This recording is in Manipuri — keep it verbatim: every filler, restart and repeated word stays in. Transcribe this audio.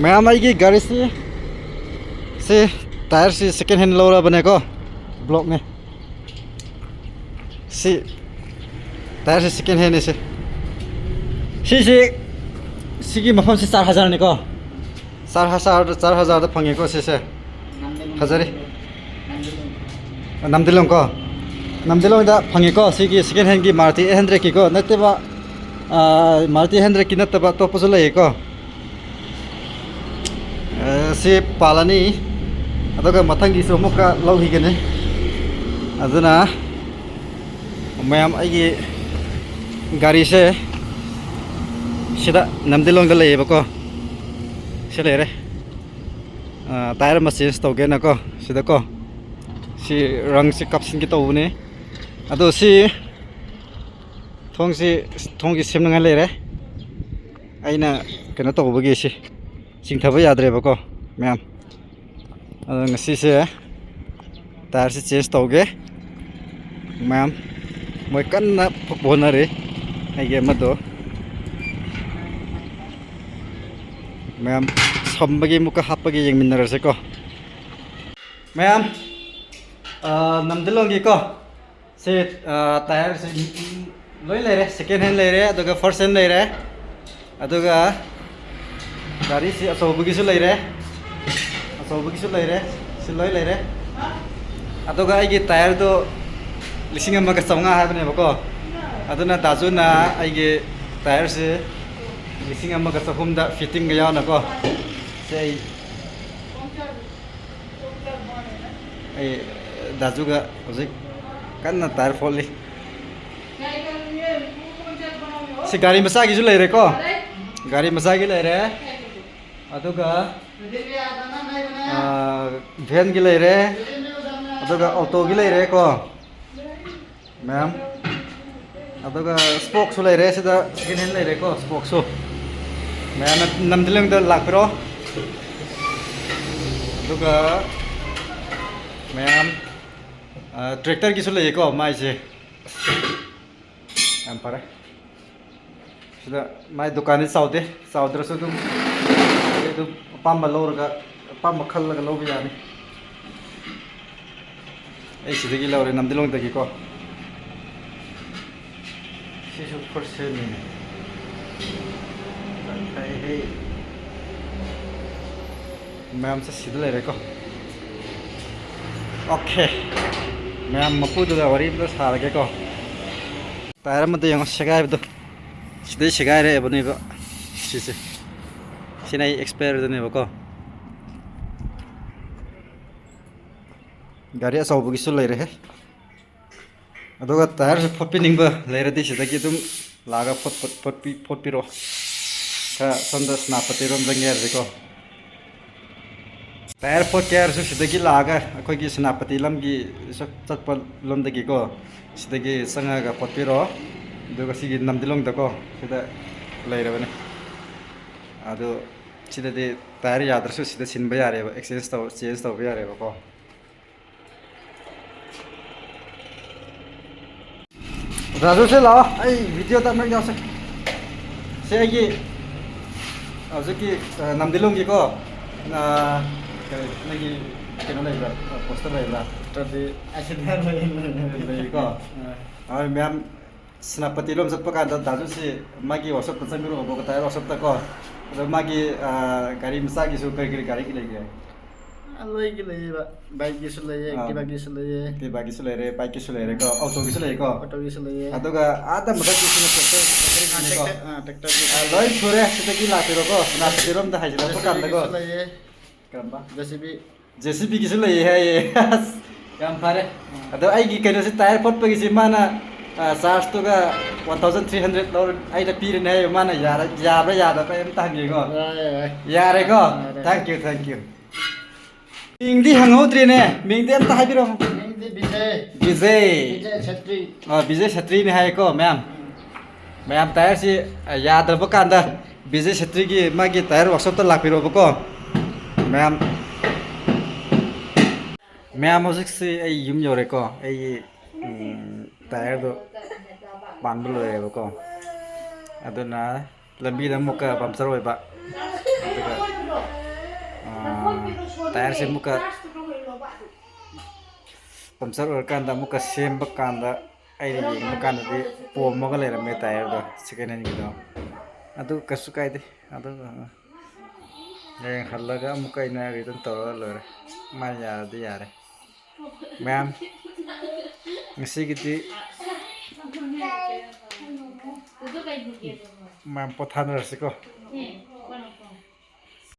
ꯃꯌꯥꯝ, ꯑꯩꯒꯤ ꯒꯥꯔꯤꯁꯤ, ꯁꯤ ꯇꯥꯌꯔꯁꯤ ꯁꯦꯀꯦꯟ ꯍꯦꯟ ꯂꯧꯔꯕꯅꯦꯀꯣ, ꯕ꯭ꯂꯣꯛꯅꯦ꯫ ꯁꯤ ꯇꯥꯌꯔꯁꯤ ꯁꯦꯀꯦꯟ ꯍꯦꯟꯅꯦ ꯁꯤ꯫ ꯁꯤꯁꯤ, ꯁꯤꯒꯤ ꯃꯐꯝꯁꯤ ꯆꯥꯔ ꯍꯖꯥꯔꯅꯤꯀꯣ꯫ ꯆꯥꯔ ꯍꯖꯥꯔꯗ, ꯆꯥꯔ ꯍꯖꯥꯔꯗ ꯐꯪꯉꯦꯀꯣ ꯁꯤꯁꯦ꯫ ꯐꯖꯔꯤ꯫ ꯅꯝꯗꯤꯂꯣꯡ ꯀꯣ꯫ ꯅꯝꯗꯤꯂꯣꯡꯗ ꯐꯪꯉꯦꯀꯣ ꯁꯤꯒꯤ ꯁꯦꯀꯦꯟ ꯍꯦꯟꯒꯤ ꯃꯥꯔꯨꯇꯤ ꯑꯩꯠ ꯍꯟꯗ꯭ꯔꯦꯠꯀꯤꯀꯣ, ꯅꯠꯇꯕ, ꯃꯥꯔꯨꯇꯤ ꯑꯩꯠ ꯍꯟꯗ꯭ꯔꯦꯠꯀꯤ ꯅꯠꯇꯕ ꯑꯇꯣꯞꯄꯁꯨ ꯂꯩꯌꯦꯀꯣ꯫ ꯑ, ꯁꯤ ꯄꯥꯜꯂꯅꯤ, ꯑꯗꯨꯒ ꯃꯊꯪꯒꯤꯁꯨ ꯑꯃꯨꯛꯀ ꯂꯧꯈꯤꯒꯅꯤ꯫ ꯑꯗꯨꯅ ꯃꯌꯥꯝ, ꯑꯩꯒꯤ ꯒꯥꯔꯤꯁꯦ ꯁꯤꯗ ꯅꯝꯗꯤꯂꯣꯡꯗ ꯂꯩꯌꯦꯕꯀꯣ꯫ ꯁꯤ ꯂꯩꯔꯦ꯫ ꯑ, ꯇꯥꯌꯔ ꯑꯃ ꯆꯦꯟꯖ ꯇꯧꯒꯦꯅꯀꯣ, ꯁꯤꯗꯀꯣ꯫ ꯁꯤ ꯔꯪꯁꯤ ꯀꯥꯞꯁꯤꯟꯒꯦ ꯇꯧꯕꯅꯦ꯫ ꯑꯗꯣ ꯁꯤ ꯊꯣꯡꯁꯤ, ꯊꯣꯡꯁꯤ ꯁꯦꯝꯅꯉꯥꯏ ꯂꯩꯔꯦ꯫ ꯑꯩꯅ ꯀꯩꯅꯣ ꯇꯧꯕꯒꯤ ꯁꯤ ꯆꯤꯡꯊꯕ ꯌꯥꯗ꯭ꯔꯦꯕꯀꯣ, ꯃꯌꯥꯝ꯫ ꯑꯗꯣ ꯉꯁꯤꯁꯦ ꯇꯥꯌꯔꯁꯦ ꯆꯦꯟꯖ ꯇꯧꯒꯦ꯫ ꯃꯌꯥꯝ, ꯃꯣꯏ ꯀꯟꯅ ꯐꯨꯛꯄ ꯍꯣꯠꯅꯔꯤ꯫ ꯑꯩꯒꯤ ꯑꯃꯗꯣ, ꯃꯌꯥꯝ, ꯁꯝꯕꯒꯤ ꯑꯃꯨꯛꯀ ꯍꯥꯞꯄꯒꯤ ꯌꯦꯡꯃꯤꯟꯅꯔꯁꯦꯀꯣ꯫ ꯃꯌꯥꯝ, ꯑ, ꯅꯝꯗꯤꯂꯣꯡꯒꯤꯀꯣ, ꯁꯤ, ꯑ, ꯇꯥꯌꯔꯁꯤ, ꯎꯝ, ꯎꯝ, ꯂꯣꯏ ꯂꯩꯔꯦ꯫ ꯁꯦꯀꯦꯟ ꯍꯦꯟ ꯂꯩꯔꯦ, ꯑꯗꯨꯒ ꯐꯥꯔꯁ ꯍꯦꯟ ꯂꯩꯔꯦ, ꯑꯗꯨꯒ ꯒꯥꯔꯤꯁꯤ ꯑꯆꯧꯕꯒꯤꯁꯨ ꯂꯩꯔꯦ, ꯑꯆꯧꯕꯒꯤꯁꯨ ꯂꯩꯔꯦ, ꯁꯤ ꯂꯣꯏ ꯂꯩꯔꯦ꯫ ꯑꯗꯨꯒ ꯑꯩꯒꯤ ꯇꯥꯌꯔꯗꯣ ꯂꯤꯁꯤꯡ ꯑꯃꯒ ꯆꯥꯝꯃꯉꯥ ꯍꯥꯏꯕꯅꯦꯕꯀꯣ, ꯑꯗꯨꯅ ꯗꯥꯖꯨꯅ ꯑꯩꯒꯤ ꯇꯥꯌꯔꯁꯤ ꯂꯤꯁꯤꯡ ꯑꯃꯒ ꯆꯍꯨꯝꯗ ꯐꯤꯠꯇꯤꯡꯒ ꯌꯥꯎꯅꯀꯣ, ꯁꯤ ꯑꯩ ꯑꯩ ꯗꯥꯖꯨꯒ ꯍꯧꯖꯤꯛ ꯀꯟꯅ ꯇꯥꯌꯔ ꯐꯣꯠꯂꯤ꯫ ꯁꯤ ꯒꯥꯔꯤ ꯃꯆꯥꯒꯤꯁꯨ ꯂꯩꯔꯦꯀꯣ, ꯒꯥꯔꯤ ꯃꯆꯥꯒꯤ ꯂꯩꯔꯦ, ꯑꯗꯨꯒ, ꯑꯥ, ꯚꯦꯟꯒꯤ ꯂꯩꯔꯦ, ꯑꯗꯨꯒ ꯑꯣꯇꯣꯒꯤ ꯂꯩꯔꯦꯀꯣ꯫ ꯃꯌꯥꯝ, ꯑꯗꯨꯒ ꯁ꯭ꯄꯣꯛꯁꯨ ꯂꯩꯔꯦ ꯁꯤꯗ, ꯁꯦꯀꯦꯟ ꯍꯦꯟ ꯂꯩꯔꯦꯀꯣ, ꯁ꯭ꯄꯣꯛꯁꯨ꯫ ꯃꯌꯥꯝꯅ ꯅꯝꯗꯤꯂꯣꯡꯗ ꯂꯥꯛꯄꯤꯔꯣ꯫ ꯑꯗꯨꯒ ꯃꯌꯥꯝ, ꯑ, ꯇ꯭ꯔꯦꯛꯇꯔꯒꯤꯁꯨ ꯂꯩꯌꯦꯀꯣ ꯃꯥꯏꯁꯦ꯫ ꯌꯥꯝ ꯐꯔꯦ꯫ ꯁꯤꯗ ꯃꯥꯏ ꯗꯨꯀꯥꯟꯗꯤ ꯆꯥꯎꯗꯦ, ꯆꯥꯎꯗ꯭ꯔꯁꯨ ꯑꯗꯨꯝ ꯑꯗꯨꯝ ꯑꯄꯥꯝꯕ ꯂꯧꯔꯒ, ꯑꯄꯥꯝꯕ ꯈꯜꯂꯒ ꯂꯧꯕ ꯌꯥꯅꯤ꯫ ꯑꯩ ꯁꯤꯗꯒꯤ ꯂꯧꯔꯦ, ꯅꯝꯗꯤꯂꯣꯡꯗꯒꯤꯀꯣ꯫ ꯁꯤꯁꯨ ꯐꯣꯔ ꯁꯦꯜꯅꯤꯅꯦ꯫ ꯍꯩ, ꯍꯩ꯫ ꯃꯌꯥꯝꯁꯦ ꯁꯤꯗ ꯂꯩꯔꯦꯀꯣ꯫ ꯑꯣꯀꯦ꯫ ꯃꯌꯥꯝ ꯃꯄꯨꯗꯨꯒ ꯋꯥꯔꯤ ꯑꯝꯇ ꯁꯥꯔꯒꯦꯀꯣ꯫ ꯇꯥꯌꯔ ꯑꯃꯗ ꯌꯦꯡꯉꯣ, ꯁꯦꯒꯥꯏꯕꯗꯣ꯫ ꯁꯤꯗꯩ ꯁꯦꯒꯥꯏꯔꯛꯑꯦꯕꯅꯦꯕ ꯁꯤꯁꯦ꯫ ꯁꯤꯅ ꯑꯩ ꯑꯦꯛꯁꯄꯤꯌꯔꯗꯨꯅꯦꯕꯀꯣ꯫ ꯒꯥꯔꯤ ꯑꯆꯧꯕꯒꯤꯁꯨ ꯂꯩꯔꯦꯍꯦ꯫ ꯑꯗꯨꯒ ꯇꯥꯌꯔꯁꯨ ꯐꯣꯠꯄꯤꯅꯤꯡꯕ ꯂꯩꯔꯗꯤ ꯁꯤꯗꯒꯤ ꯑꯗꯨꯝ ꯂꯥꯛꯑꯒ ꯐꯣꯠ-, ꯐꯣꯠ-, ꯐꯣꯠꯄꯤ-, ꯐꯣꯠꯄꯤꯔꯣ꯫ ꯈꯔ ꯁꯣꯝꯗ ꯁꯦꯅꯥꯄꯇꯤꯔꯣꯝ ꯆꯪꯒꯦ ꯍꯥꯏꯔꯗꯤꯀꯣ꯫ ꯇꯥꯌꯔ ꯐꯣꯠꯀꯦ ꯍꯥꯏꯔꯁꯨ ꯁꯤꯗꯒꯤ ꯂꯥꯛꯑꯒ ꯑꯩꯈꯣꯏꯒꯤ ꯁꯦꯅꯥꯄꯇꯤ ꯂꯝꯒꯤ ꯆꯠ-, ꯆꯠꯄ ꯂꯣꯝꯗꯒꯤꯀꯣ, ꯁꯤꯗꯒꯤ ꯆꯪꯉꯒ ꯐꯣꯠꯄꯤꯔꯣ꯫ ꯑꯗꯨꯒ ꯁꯤꯒꯤ ꯅꯝꯗꯤꯂꯣꯡꯗꯀꯣ, ꯁꯤꯗ ꯂꯩꯔꯕꯅꯦ꯫ ꯑꯗꯨ ꯁꯤꯗꯗꯤ ꯇꯥꯌꯔ ꯌꯥꯗ꯭ꯔꯁꯨ ꯁꯤꯗ ꯁꯤꯟꯕ ꯌꯥꯔꯦꯕ, ꯑꯦꯛꯁꯆꯦꯟꯖ ꯇꯧ-, ꯆꯦꯟꯖ ꯇꯧꯕ ꯌꯥꯔꯦꯕꯀꯣ꯫ ꯔꯥꯖꯨꯁꯦ ꯂꯥꯛꯑꯣ, ꯑꯩ ꯚꯤꯗꯤꯑꯣꯗ ꯑꯃꯔꯛ ꯌꯥꯎꯁꯦ꯫ ꯁꯦ ꯑꯩꯒꯤ ꯍꯧꯖꯤꯛꯀꯤ, ꯑ, ꯅꯝꯗꯤꯂꯣꯡꯒꯤꯀꯣ, ꯑ, ꯀꯔꯤ, ꯅꯪꯒꯤ ꯀꯩꯅꯣ ꯂꯩꯕ꯭ꯔꯥ? ꯑ, ꯄꯣꯁꯇꯔ ꯂꯩꯕ꯭ꯔꯥ? ꯅꯠꯇ꯭ꯔꯗꯤ ꯑꯁꯤꯗ ꯂꯩ-, ꯂꯩ-, ꯂꯩ-, ꯂꯩꯀꯣ? ꯑ꯫ ꯍꯣꯏ, ꯃꯌꯥꯝ ꯁꯦꯅꯥꯄꯇꯤꯔꯣꯝ ꯆꯠꯄ ꯀꯥꯟꯗ ꯗꯥꯖꯨꯁꯤ ꯃꯥꯒꯤ ꯋꯥꯛꯁꯣꯞꯇ ꯆꯪꯕꯤꯔꯛꯑꯣꯕꯀꯣ, ꯇꯥꯌꯔ ꯋꯥꯛꯁꯣꯞꯇꯀꯣ꯫ ꯑꯗꯣ ꯃꯥꯒꯤ, ꯑ, ꯒꯥꯔꯤ ꯃꯆꯥꯒꯤꯁꯨ ꯀꯔꯤ ꯀꯔꯤ ꯒꯥꯔꯤꯒꯤ ꯂꯩꯒꯦ? ꯑ, ꯂꯣꯏꯒꯤ ꯂꯩꯌꯦꯕ꯫ ꯕꯥꯏꯛꯀꯤꯁꯨ ꯂꯩꯌꯦ, ꯑꯥ꯫ ꯑꯦꯛꯇꯤꯚꯥꯒꯤꯁꯨ ꯂꯩꯌꯦ꯫ ꯑꯦꯛꯇꯤꯚꯥꯒꯤꯁꯨ ꯂꯩꯔꯦ, ꯕꯥꯏꯛꯀꯤꯁꯨ ꯂꯩꯔꯦꯀꯣ, ꯑꯣꯇꯣꯒꯤꯁꯨ ꯂꯩꯀꯣ꯫ ꯑꯣꯇꯣꯒꯤꯁꯨ ꯂꯩꯌꯦ꯫ ꯑꯗꯨꯒ ꯑꯥꯗ ꯃꯊꯛꯀꯤꯁꯨ ꯅꯠꯇꯦ, ꯑꯩꯈꯣꯏ ꯑꯥ, ꯇ꯭ꯔꯦꯛꯇꯔꯒꯤꯅꯤꯀꯣ꯫ ꯇ꯭ꯔꯦꯛꯇꯔ, ꯑꯥ, ꯇ꯭ꯔꯦꯛꯇꯔꯒꯤ꯫ ꯑꯥ, ꯂꯣꯏ ꯁꯨꯔꯦ꯫ ꯁꯤꯗꯒꯤ ꯂꯥꯛꯄꯤꯔꯣꯀꯣ, ꯁꯦꯅꯥꯄꯇꯤꯔꯣꯝꯗ ꯍꯥꯏꯖꯤꯜꯂꯛꯄ ꯀꯥꯟꯗꯀꯣ꯫ ꯖꯦꯁꯤꯕꯤꯒꯤꯁꯨ ꯂꯩꯌꯦ꯫ ꯀꯔꯝꯕ? ꯖꯦꯁꯤꯕꯤ꯫ ꯖꯦꯁꯤꯕꯤꯒꯤꯁꯨ ꯂꯩꯌꯦ ꯍꯥꯏꯌꯦ꯫ ꯑꯁ, ꯌꯥꯝ ꯐꯔꯦ꯫ ꯑꯗꯣ ꯑꯩꯒꯤ ꯀꯩꯅꯣꯁꯦ, ꯇꯥꯌꯔ ꯐꯣꯠꯄꯒꯤꯁꯦ ꯃꯥꯅ, ꯑ, ꯆꯥꯔꯖꯇꯨꯒ one thousand three hundred ꯂꯧꯔ-, ꯑꯩꯅ ꯄꯤꯔꯅꯤ ꯍꯥꯏꯌꯦ꯫ ꯃꯥꯅ ꯌꯥꯔ-, ꯌꯥꯕ꯭ꯔꯥ ꯌꯥꯗꯕ꯭ꯔꯥ ꯑꯩ ꯑꯝꯇ ꯍꯪꯒꯦꯀꯣ꯫ ꯌꯥꯏ, ꯌꯥꯏ, ꯌꯥꯏ꯫ ꯌꯥꯔꯦꯀꯣ? ꯌꯥꯔꯦ꯫ Thank you, thank you꯫ ꯃꯤꯡꯗꯤ ꯍꯪꯍꯧꯗ꯭ꯔꯦꯅꯦ, ꯃꯤꯡꯗꯤ ꯑꯝꯇ ꯍꯥꯏꯕꯤꯔꯝꯃꯣ꯫ ꯃꯤꯡꯗꯤ ꯕꯤꯖꯦ꯫ ꯕꯤꯖꯦ꯫ ꯕꯤꯖꯦ ꯁꯦꯇ꯭ꯔꯤ꯫ ꯑ, ꯕꯤꯖꯦ ꯁꯦꯇ꯭ꯔꯤꯅꯦ ꯍꯥꯏꯌꯦꯀꯣ, ꯃꯌꯥꯝ꯫ ꯎꯝ꯫ ꯃꯌꯥꯝ, ꯇꯥꯌꯔꯁꯤ, ꯑ, ꯌꯥꯗ꯭ꯔꯕ ꯀꯥꯟꯗ ꯕꯤꯖꯦ ꯁꯦꯇ꯭ꯔꯤꯒꯤ ꯃꯥꯒꯤ ꯇꯥꯌꯔ ꯋꯥꯛꯁꯣꯞꯇ ꯂꯥꯛꯄꯤꯔꯣꯕꯀꯣ, ꯃꯌꯥꯝ꯫ ꯃꯌꯥꯝ, ꯍꯧꯖꯤꯛꯁꯤ ꯑꯩ ꯌꯨꯝ ꯌꯧꯔꯦꯀꯣ꯫ ꯑꯩꯒꯤ, ꯎꯝ, ꯇꯥꯌꯔꯗꯣ ꯄꯥꯟꯕ ꯂꯣꯏꯔꯦꯕꯀꯣ꯫ ꯑꯗꯨꯅ ꯂꯝꯕꯤꯗ ꯑꯃꯨꯛꯀ ꯄꯝꯆꯔ ꯑꯣꯏꯕ꯫ ꯇꯥꯌꯔꯁꯦ ꯑꯃꯨꯛꯀ ꯄꯝꯆꯔ ꯑꯣꯏꯔꯀꯥꯟꯗ ꯑꯃꯨꯛꯀ ꯁꯦꯝꯕ ꯀꯥꯟꯗ ꯑꯩꯅ ꯌꯦꯡꯕ ꯀꯥꯟꯗꯗꯤ ꯄꯣꯝꯃꯒ ꯂꯩꯔꯝꯃꯦ ꯇꯥꯌꯔꯗꯣ, ꯁꯦꯀꯦꯟ ꯍꯦꯟꯒꯤꯗꯣ꯫ ꯑꯗꯨ ꯀꯩꯁꯨ ꯀꯥꯏꯗꯦ꯫ ꯑꯗꯨ ꯍꯌꯦꯡ ꯍꯜꯂꯒ ꯑꯃꯨꯛꯀ ꯑꯩꯅ ꯔꯤꯇꯟ ꯇꯧꯔꯒ ꯂꯣꯏꯔꯦ꯫ ꯃꯥ ꯌꯥꯔꯗꯤ ꯌꯥꯔꯦ꯫ ꯃꯌꯥꯝ, ꯉꯁꯤꯒꯤꯗꯤ ꯃꯌꯥꯝ ꯄꯣꯊꯥꯅꯔꯁꯤꯀꯣ꯫